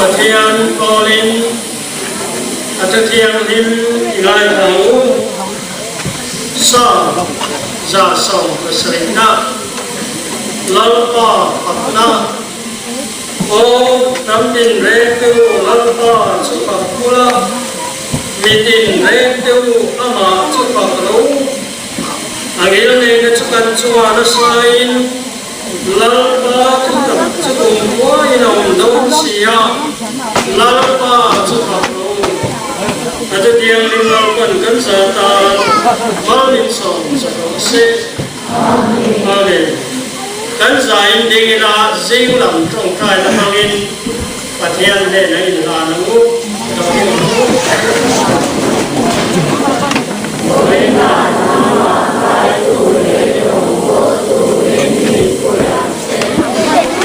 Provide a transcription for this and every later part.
Pathian pawlin a Thu Thianghlim i ngaithla ang u. Psalm 170-na, Lalpa fakna. Aw, hnam tinrengte u, Lalpa chu fak ula, mi tinrengte u, amah chu fak rawh u. A ngilneihna chu kan chungah nasain Lalpa thutak chu kum khuain a awm dawn si a, Lalpa chu fak rawh u. A chutiangin Lalpan kan za tan malminsawm za rawh se. Amen. Kan zain ding ila zing lam tawngtaina hmangin Pathian hnenah inhlan ang u. Ka hmu ang u.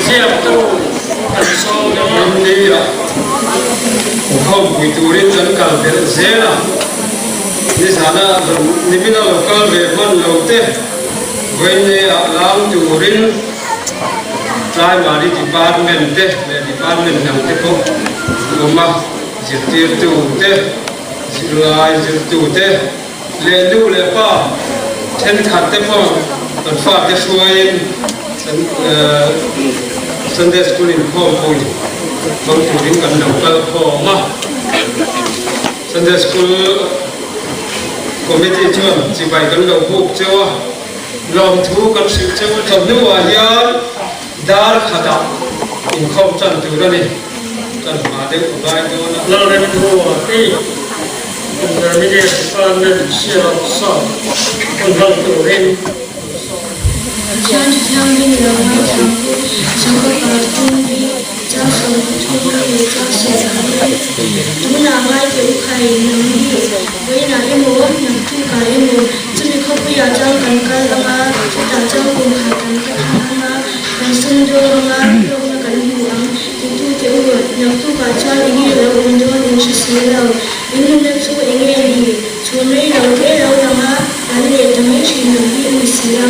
Ziaktu kan sawm dawn. India khawmpui turin kan kal belh zel a. Nizana nimina lo kal ve hman lo te Vawiinne-ah lang turin Primary Department te leh Department dang te pawh an awm a, zirtirtu te, zirlai zirtu te leh nu leh pa thenkhat te pawh kan fate hruaiin Sunday School inkhawmpui hmang turin kan lo kal khawm a. Sunday School Committee chuan chibai kan lo buk cheu a, lawmthu kan hrilh cheu a. Chawhnuah hian dar khatah inkhawm tan tur a ni. Kan hma deuh a ngai dawn a. Lalremruati, Intermediate Department Sialawk South hun hmang turin an sawm. Pathian Thianghlim lo ngaithla u, Jakoba tum hi chang 33 leh chang 14. Tunah ngaite u khai nang hi vawiinah emaw, naktukah emaw, chumi khawpuiah chuan kan kal ang a, chutah chuan kum khat kan ka thang ang a, kan sumdawng ang a, hlawkna kan hmu ang, titute u, naktukah chuan enge lo awm dawn in hre si lo. In nunna chu enge ni? Chhun rei lo te lo lang a, an leh ta mai thin lo hi a ni si a.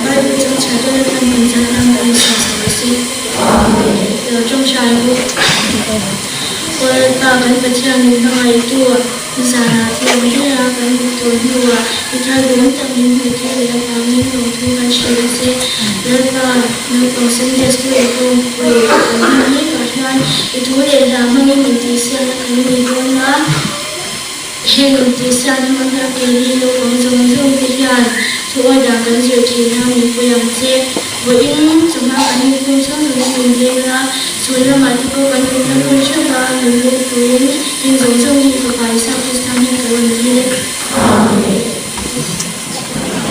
Bible chang chhiar te Lalpan kan zan ram a in sawi sak rawh se. Lo tawngtai u. Aw Lalpa kan Pathian min hmangaihtu zanah tluang hle a kan hmuh tawh hnuah i thar duhawm tak min hmuh tir leh avangin lawmthu kan hrilh a che. Lalpa naupang Sunday School inkhawmpui kan hman mekah hian i thu leh hla hmangin intihsiakna kan nei dawn a. Heng intihsiakna hmang hian keini naupang zawng zawng te hian thu order kan zir theihna mipui ang che. Vawiin chawhma kan inkhawm chhung turin min veng a, chhun lamah te pawh kan awmna hmun theuh a min lut turin heng zawng zawng hi Fapa Isua Krista hming ka rawn dil e.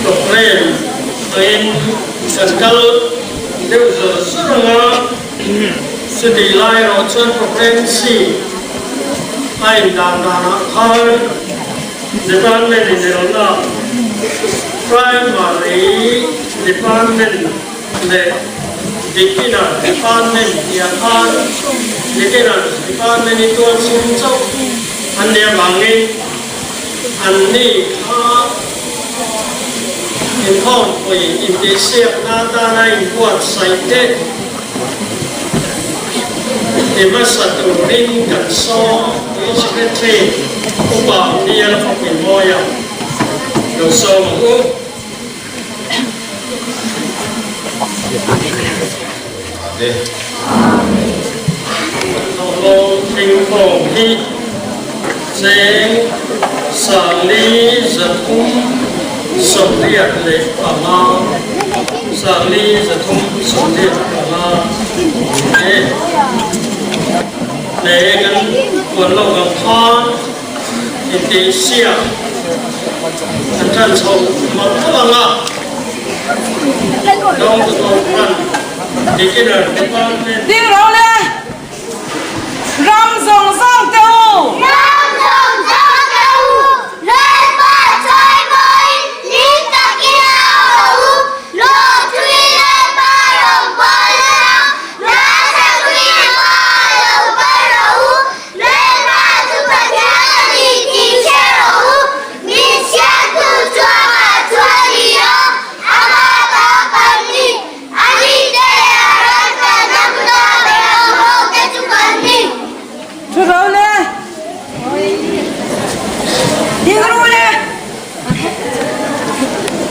Program angin kan kal deuh zawr zawr ang a, chutih lai erawh chuan program chi a indan danah khan Department inelna Primary Department leh Beginner Department tihah khan Beginner Department hi tual chhung chauh an nih avangin Anni kha inkhawmpui intihsiakna atana inbuatsaih te ti hmasa turin kan sawm tih Secretary Upa Bial Khawpui Mawia lo sawm ang u. Thawhlawm thingkhawm hi cheng 4,385, 4,385 e leh kan puan lawk ang khan intihsiak an tan chho mawlh mawlh ang a, Dawngtu Kohhran Beginner Department. Ding rawh le! Ram zawng zawng te u! Ram zawng zawng te u! Lalpa chawimawiin hlim takin au rawh u! Lawmthui Lalpa rawngbâwl la, nasa tuin a pa lo kal rawh u! Lalpa chu Pathian a ni tih hre rawh u! Min siamtu chu amah chu a ni a, amah ta kan ni. A ni te leh a ram kalna hmuna ber ang ho te chu kan ni. Thu ro le. Ding ru le.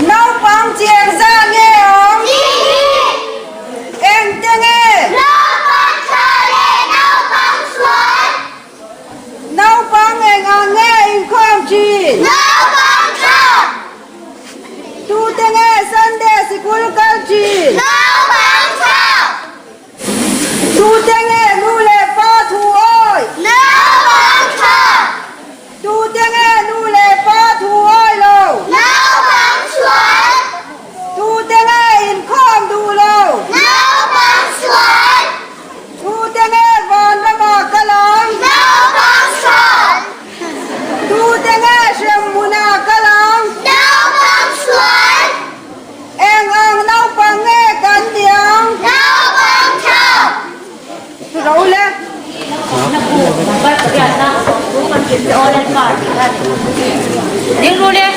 Naupang chiang za nge awm? Eng te nge? Naupang tha leh naupang sual. Naupang eng ang nge inkhawm thin? Naupang tha. Tute nge Sunday sikul kal thin? Naupang tha. Tute nge nu leh pa thu awi? Naupang tha. Tute nge nu leh pa thu awi lo? Naupang sual. Tute nge inkhawm duh lo? Naupang sual. Tute nge vanramah kal ang? Naupang sual. Tute nge hremhmunah kal ang? Naupang sual. Eng ang naupang nge kan ni ang? Naupang tha. Ro le. Ding ru le.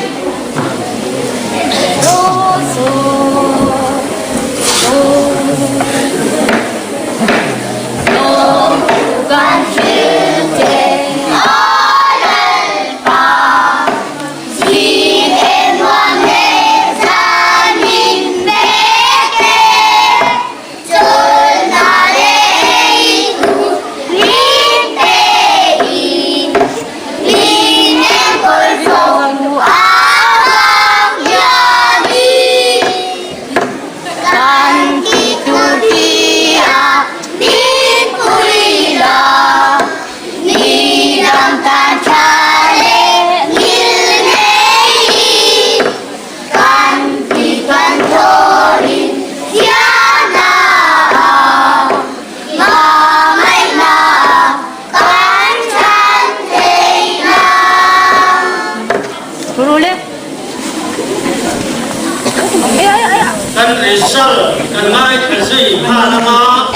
Kan result kan ngaithla zui nghal anga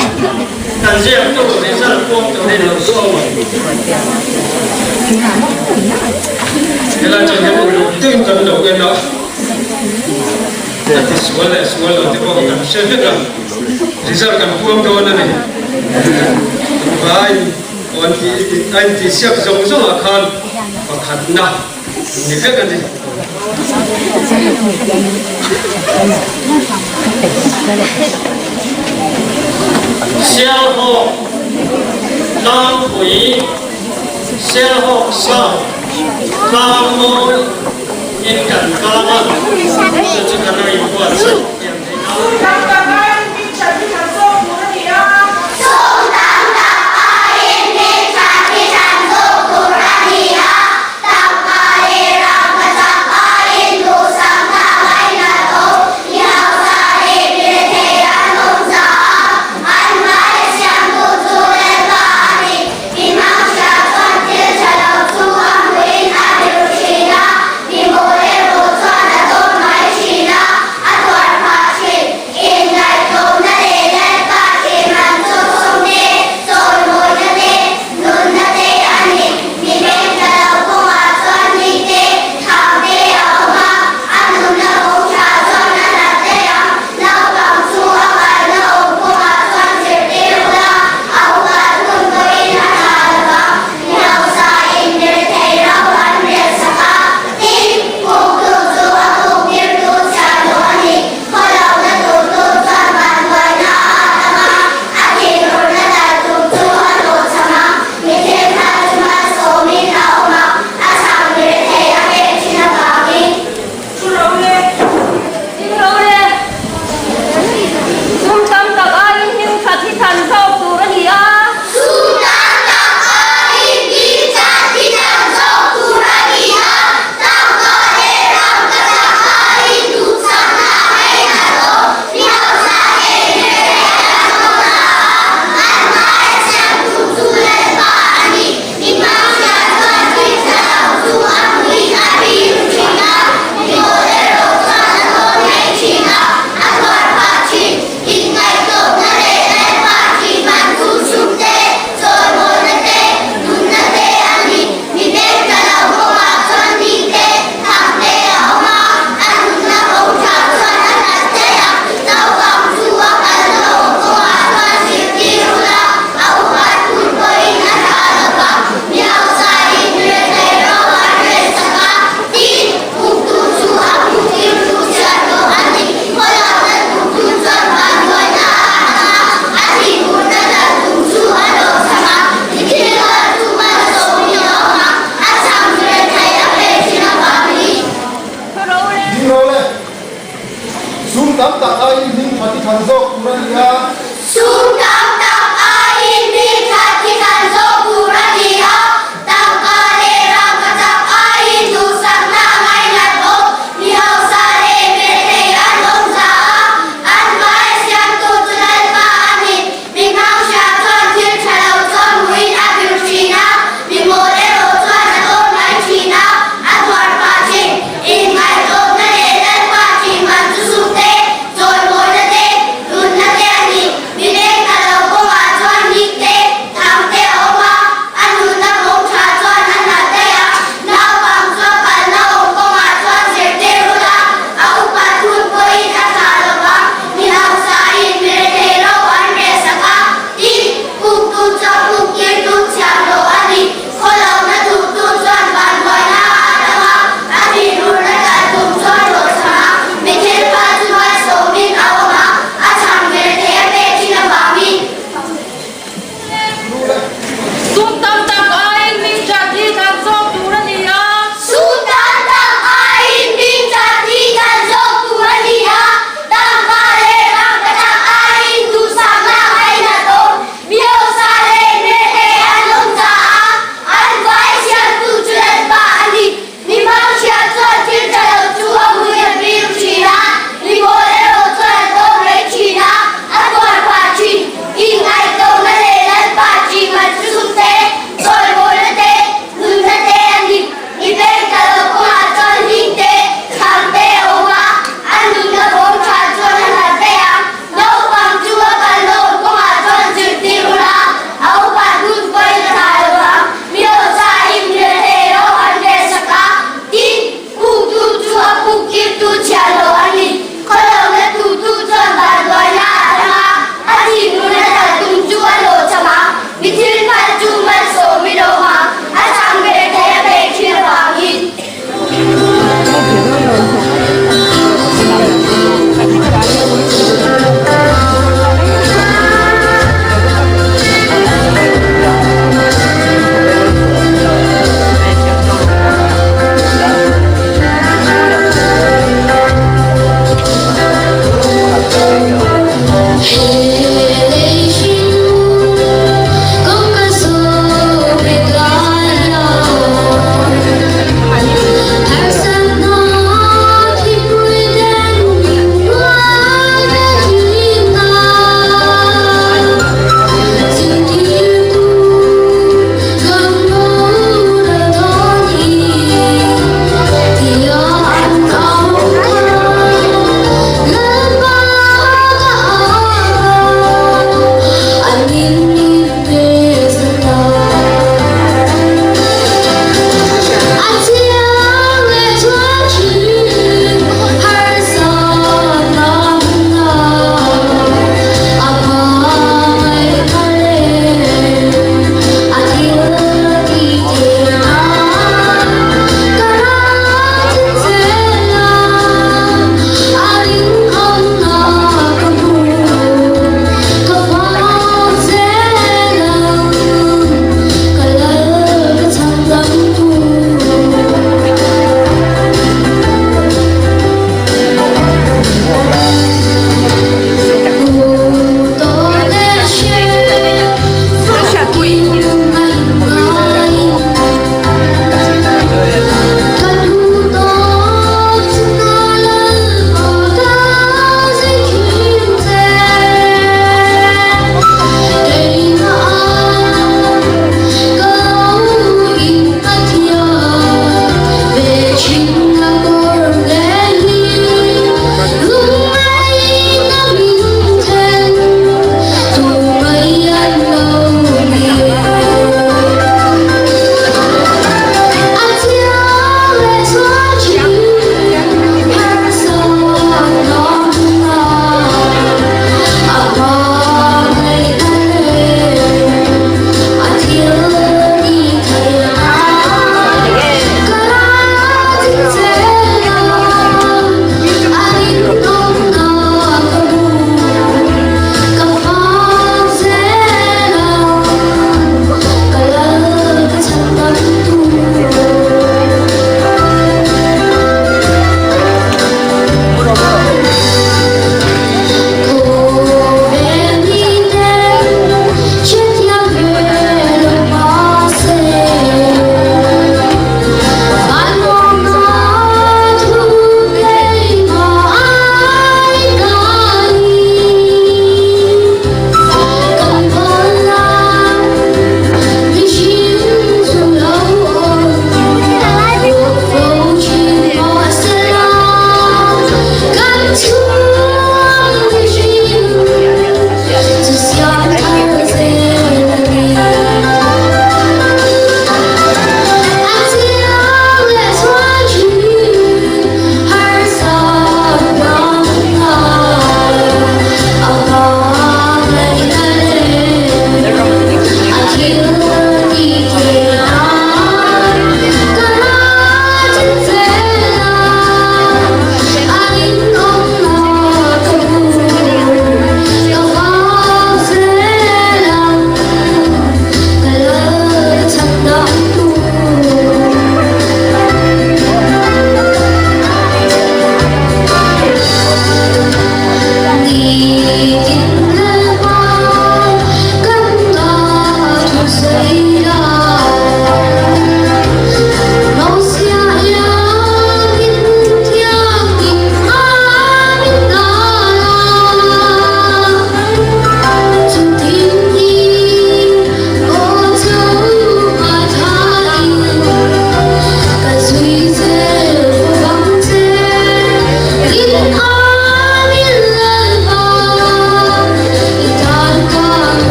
kan ziaktu result pawm turin lo sawm ang. Helai chuan hian uluk deuhin kan lo en a, a ti sual leh sual lo te pawh kan hre vek a, result kan puang dawn a ni. Vai a intihsiak zawng zawngah khan pakhatna. Ni vek a ni. Sialhawk tlangpui, Sialhawk South tlangmawi in kan kal ang a, chu chu kan lo inbuatsaih thiam theih nan.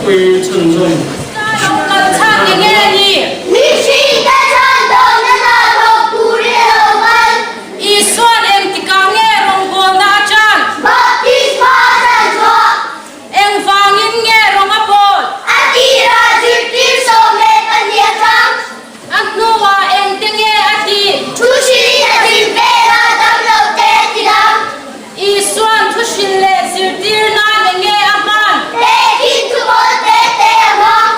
kalpui chhunzawm. Lo kal chhan eng nge ni? Mihringte chhan dawhna hna thawk turin a lo kal. Isuan engtikah nge rawngbawlna a tan? Baptisma a chan chhuah. Engvangin nge rawng a bawl? A tirah zirtir 12 a tang. A hnuah engte nge a tih? Thu hrilhin a zin vel a, damlo te a ti dang. Isuan thu hrilh leh zirtir nan eng nge a hman? Tehkhin thu bawl te te a hmang.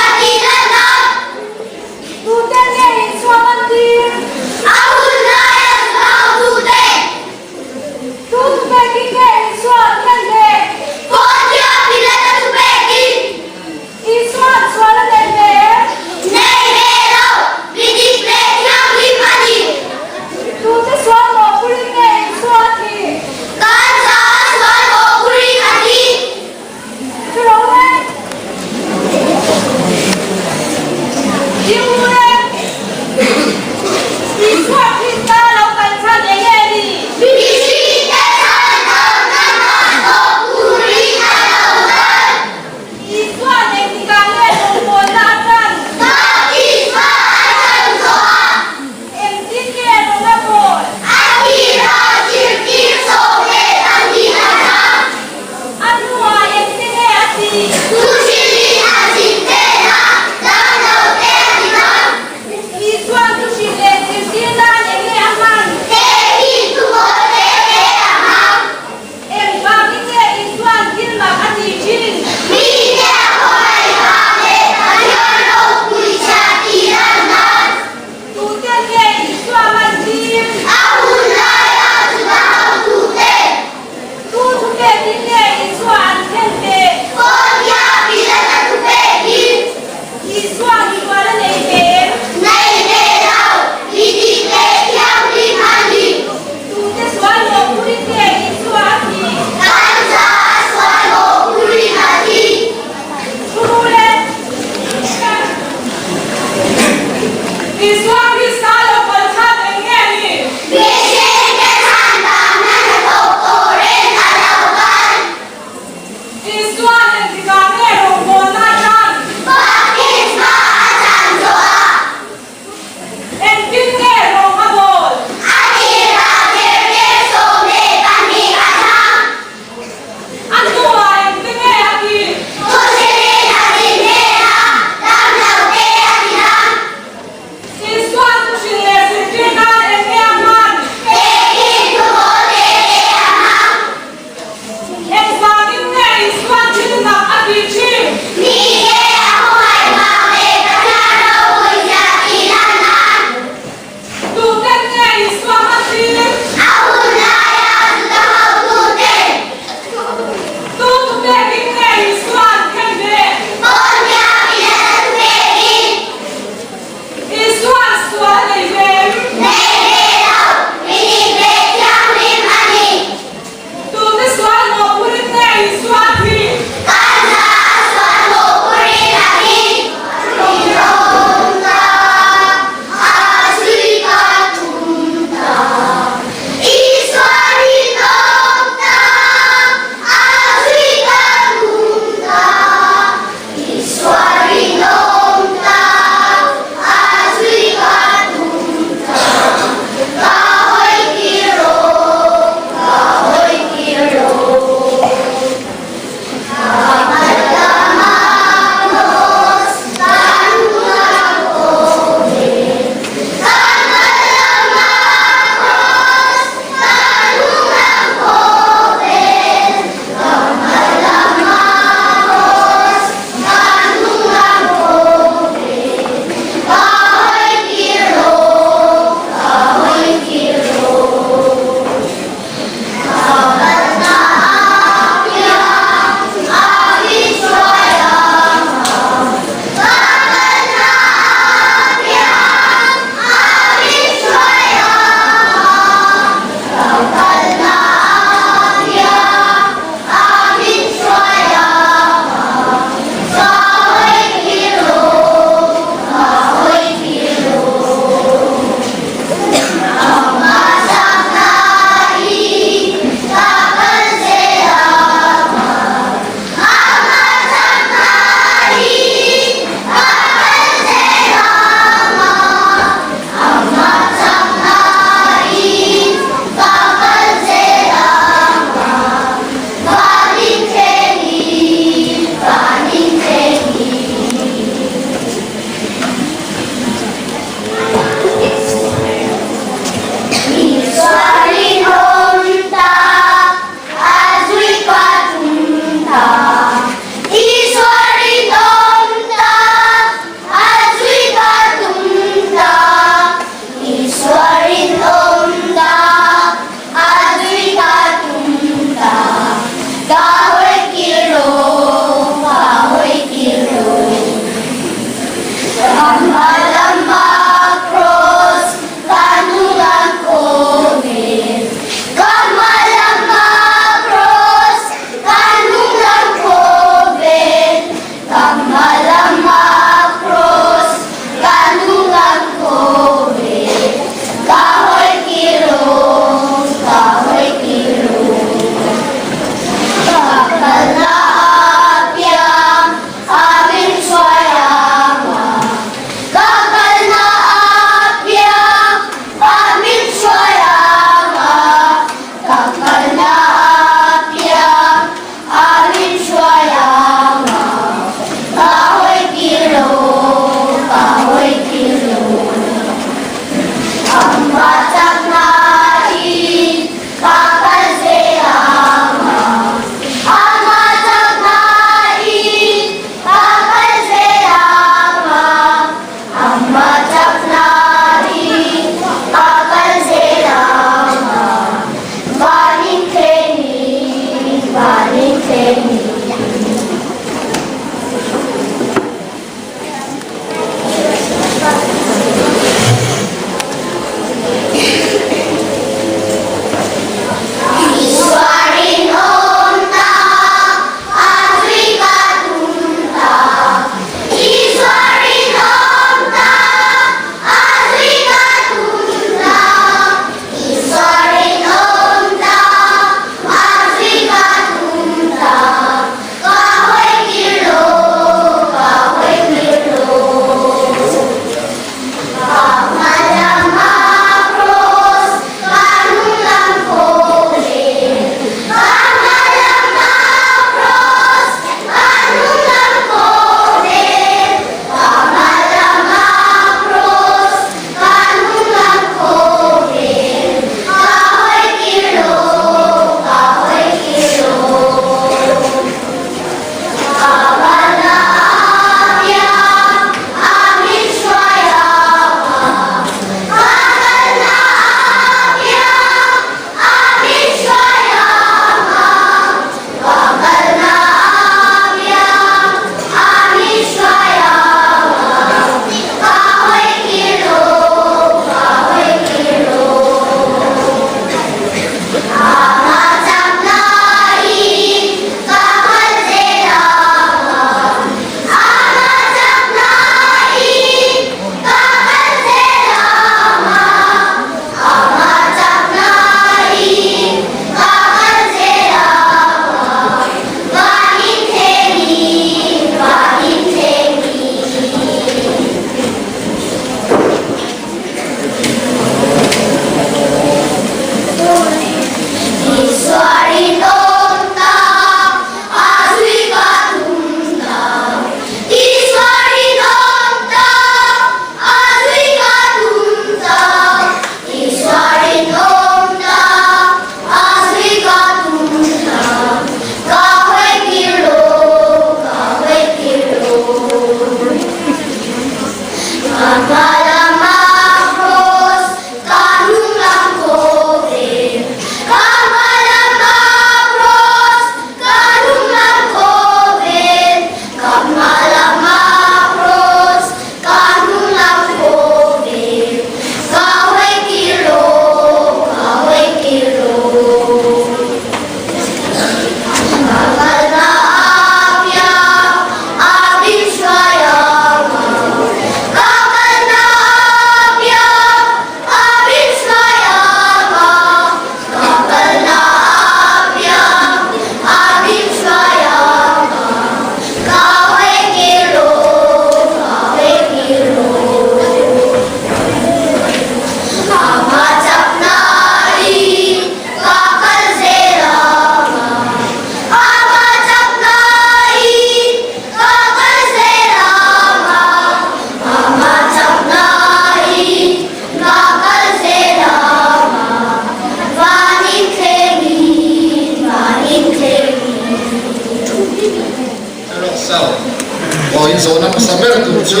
Aw in zawhna hmasa ber tur chu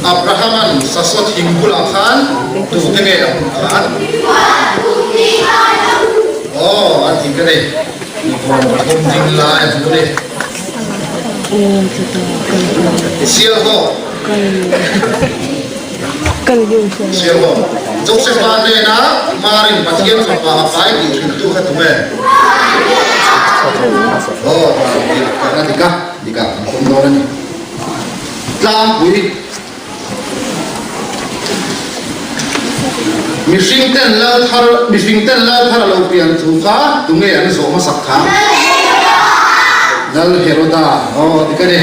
Abraham-a'n sasaw thing bulah khan tute nge a hmuh khan? Aw a ti ka ni. Mipawn pathum ding lai a hmu ni. Sialhawk. Sialhawk. Josepha hnena Marin Pathian fapa a pai tih hrilhtu kha tunge? Aw, a dik a, dik a, an pawm dawn a ni. Tlangpui. Mihring ten lal thar, mihring ten lal thar a lo pian thu kha tunge an zawh hmasak kha? Lal Heroda. Aw, dik a ni.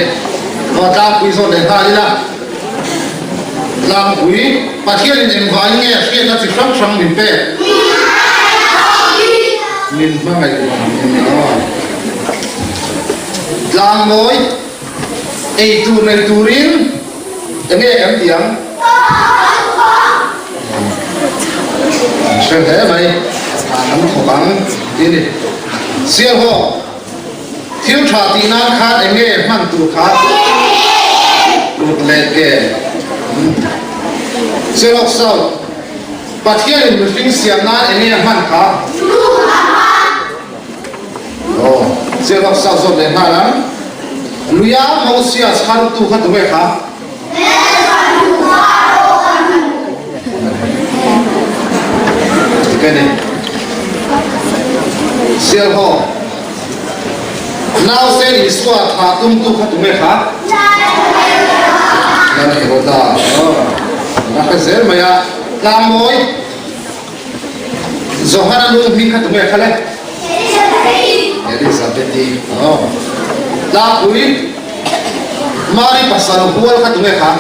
Aw, tlangpui zawt leh nghal ila. Tlangpui, Pathianin engvangin nge hriatna chi hrang hrang min pek? Min hmangaih vangin. Aw. Tlangmawi. Ei tur nei turin enge kan ti ang? An hre hle mai, an thawk ang tih a ni. Sialhawk, thil tha tih nan khan enge hman tur kha? Kut leh ke. Sialhawk South, Pathianin mihring siam nan enge a hman kha? Aw, Sialhawk sau zawt leh nghal ang. Luia Mosia chhartu kha tunge kha? Dik a ni. Sialhawk Nausen Isua thah tumtu kha tunge kha? Lal Heroda. Aw, a hre zel mai a. Tlangmawi. Johana nu hming kha tunge kha le? Elizabeth-i. Aw. Tlangpui Mari pasal hual kha tunge kha?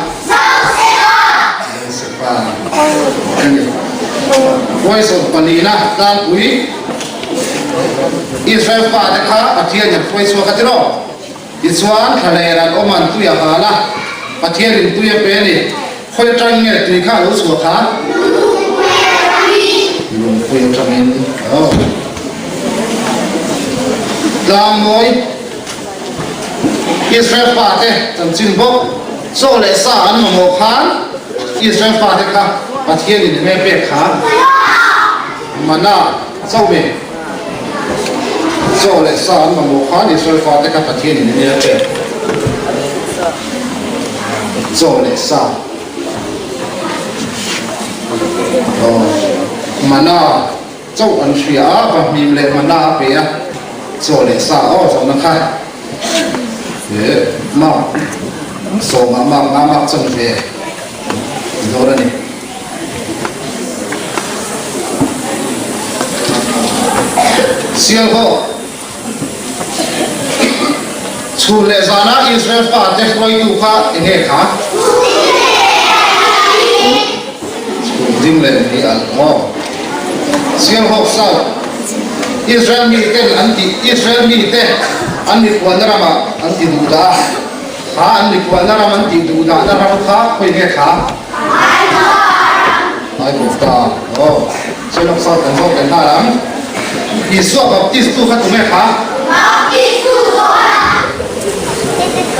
Josefa. A ni. Huaisawm palina tlangpui Israel fate kha Pathian in hruai chhuak a ti rawh. Tichuan thlaler an awm an tui a hal a, Pathianin tui a pe a ni. Khawi atang nge tui kha a lo chhuah kha? Lungpui atangin. Aw. Tlangmawi Israel fate chanchin bawk chaw leh sa an mamawh khan Israel fate kha Pathianin enge pek kha? Mana chauh mi. Chaw leh sa an mamawh khan Israel fate kha Pathianin enge a pek? Chaw leh sa. Aw, mana chauh an hria a, vahmim leh mana a pe a, chaw leh sa aw zawhna kha he mark sawmah mark nga mark chan ve dawn a ni. Sialhawk Chhun leh zana Israel fate hruaitu kha enge kha? Chhun ding leh mei alh maw? Sialhawk South Israel miten an tih Israel mite an mikhualna ramah an ti duh dah a, kha an mikhualna ram an tih duh dahna ram kha khawi nge kha? Aigupta aw Sialhawk South kan zawk leh nghal ang. Isua Baptist tu kha tunge kha?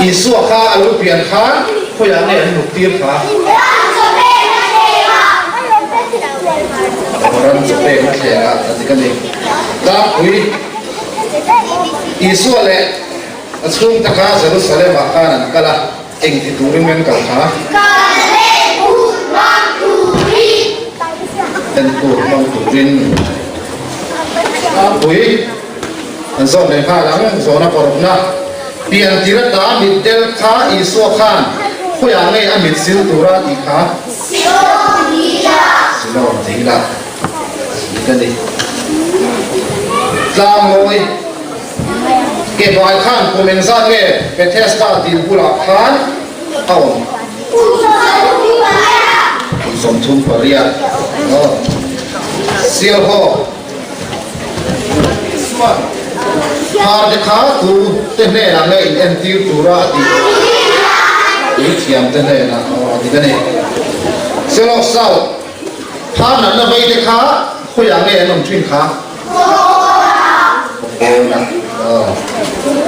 Isua kha a lo pian khan khawiah nge an mut tir kha? Ram chaw pek na thleng ah a dik a ni. Tlangpui Isua leh a chhungte kha Jerusalem ah khan an kal a. Eng ti turin nge an kal kha? Enput hmang turin tlangpui an zawt leh nghal ang. Zawhna parukna, Pian tir ata mitdel kha Isua khan khawiah nge a mit sil tura a tih kha? Silawm dila. Dik a ni. Tlangmawi. Ke bai khan kum engzat nge Bethesda dil bulah khan a awm? Kum 38. Aw. Sialhaw chuan phar te kha tu te hnenah nge in entir tura a tih? Puithiam te hnenah aw a dik a ni. Sialhawk South phar natna vei te kha khawiah nge an awm thin kha?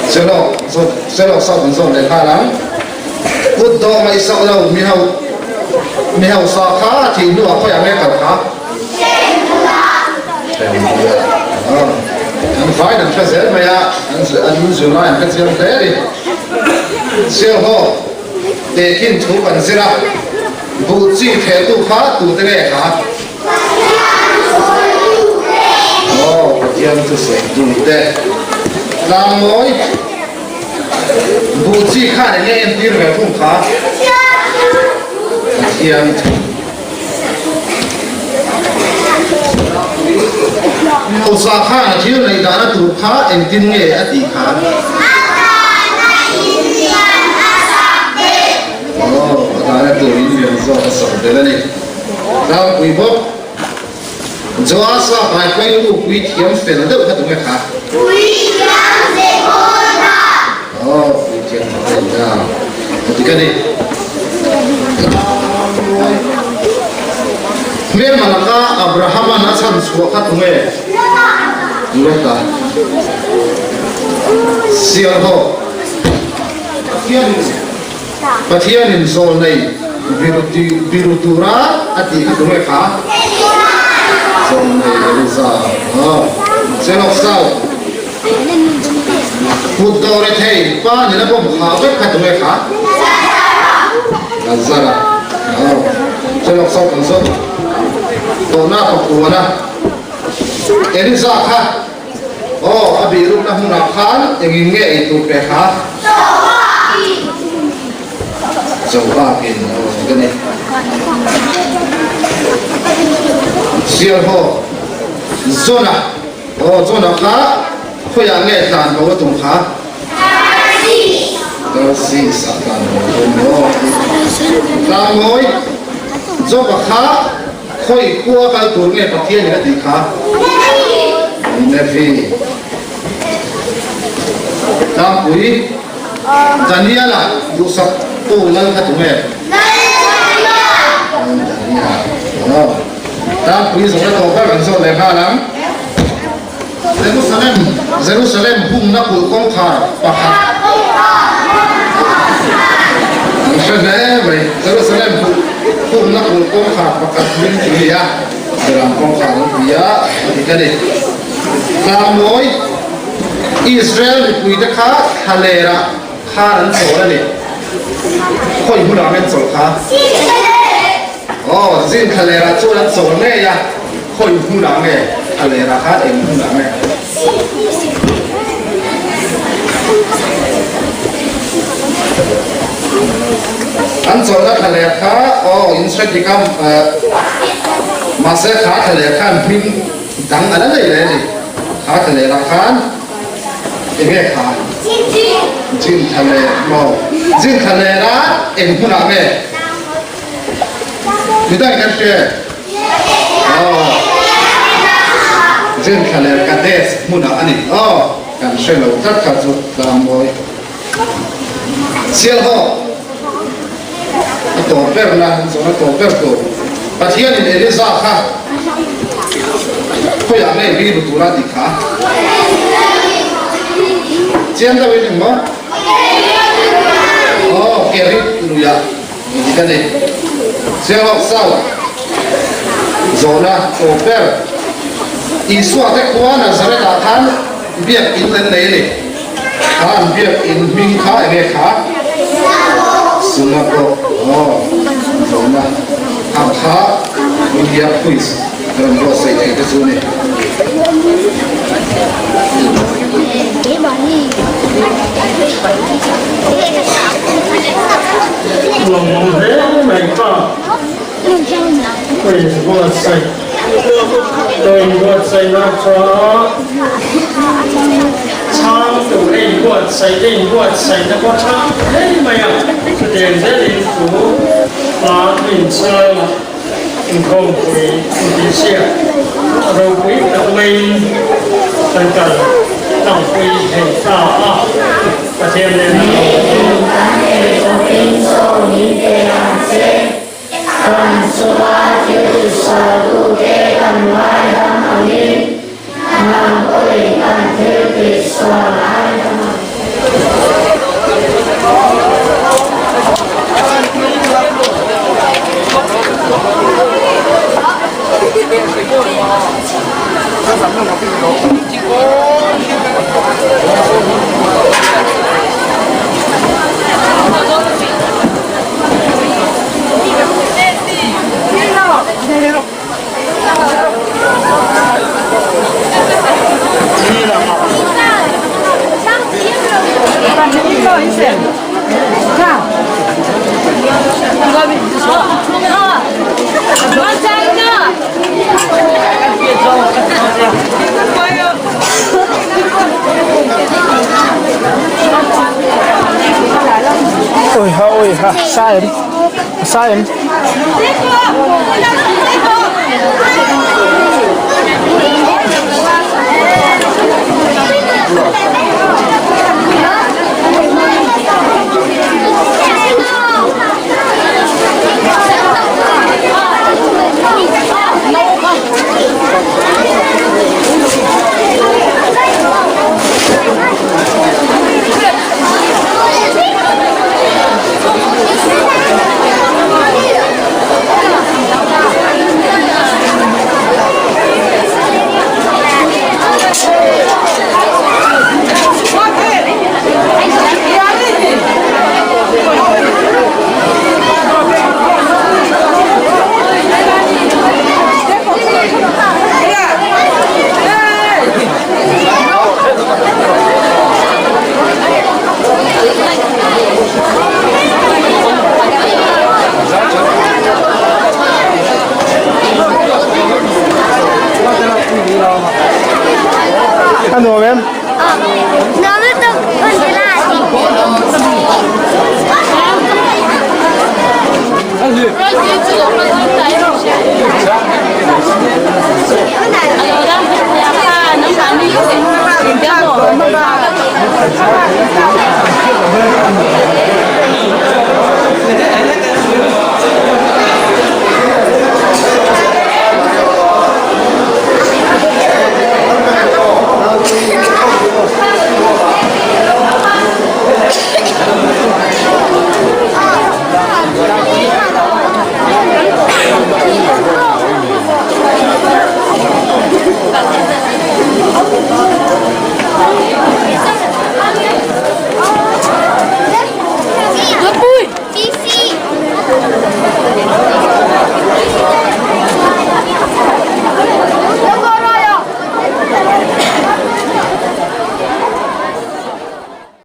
Selawk sap an zawt leh nghal ang. Kut dawh ngaihsak lo mi ho mi hausa kha a thih hnuah khawiah nge kal kha? An vain an hre zel mai a, an zirlai an hre chiang hle a ni. Sialhaw tehkhin thu kan zir a, buh chi thehtu kha tute nge kha? Aw Pathian chu sawi dun te Tlangmawi buh chi khan enge entir ve thung kha Pathian thu Hausa khan a thil neih dahna tur kha engtin nge a tih kha Aw a dahna tur in lian zawk a sak belh a ni. Tlangpui bawk. Joasa hmaihruaitu pui thiam fel deuh kha tunge kha? Puithiam Jehoiada. Aw, puithiam Jehoiada. Ka ti ka ni. Hmelma laka Abrahaman a chhan chhuah kha tunge? Lota. Sialhawk. Pathianin Pathianin zawlnei biru tura a tih kha tunge kha? Zawlnei Eliza. Aw. Chelawk South. Kut dawh rethei pa nena bawm kha vek kha tunge kha? Lazara. Aw. Chelawk sawk kan zawk. Tawhna pakuan a. Eliza kha aw a bihrukna hmunah khan engin nge ei tur pe kha? Zovakin aw ka ni. Sialhaw Zona aw Zona kha khawiah nge tlan bo a tum kha? Tarsis ah tlan bo a tum aw. Tlangmawi Joba kha khawi khua kal tur nge Pathian in a tih kha? Nevi. Tlangpui. Daniela duhsak tu lal kha tunge? Daniela. Aw. Tlangpui zawhna tawh ber kan zawh leh nghal ang. Jerusalem, Jerusalem humna kulh kawngkhar pakhat. An hre hle mai. Jerusalem humna kulh kawngkhar pakhat hming chu ni a, Beram kawngkhar an ti a, a dik a ni. Tlangmawi. Israel mipuite kha thlalerah khan an chawl a ni. Khawi hmunah nge an chawl kha? Aw, zin thlalerah chuan an chawl ngei a, khawi hmunah nge thlalerah khan eng hmunah nge? An chawlhna thlaler kha aw in hre dik a, mahse kha thlaler khan hming Dang a la nei leh a ni. Kha thlalerah khan enge kha? Jin thlaler maw? Jin thlalera eng hmunah nge? Midang kan hria em? Aw. Jin thlaler Kadesh hmunah a ni. Aw, kan hre lo tlat kha chu tlangmawi. Sialhawk a tawp ber la, zawhna tawp ber tur. Pathianin Eliza kha khawiah nge biru tura tih kha? Chiang deuhin eng maw? Aw, Kerit luiah dik a ni. Sialhawk South zawhna tawp ber. Isua te khua Nazareth-ah khan biak in an nei a ni. Kha an biak in hming kha enge kha? Synagogue. Aw, zawhna ang kha India quiz ka rawn buatsaih thei te chu a ni. Lawmawm hle mai ka quiz buatsaih Tawng buatsaihna chuan chhang tur a inbuatsaih te inbuatsaihna pawh tha hle mai a, chutiang zelin thu hla inchhanga inkhawmpui intihsiak ropui tak maiin kan kal tlangpui thei ta a, Pathian nena lo. Kan chunga thil tisualtute kan ngaidam angin, nang pawhin kan thil tihsual ngaidam ang che. Ôi ha ôi ha sai em sai em A nuam em? Nuam lutuk hun te la a ti.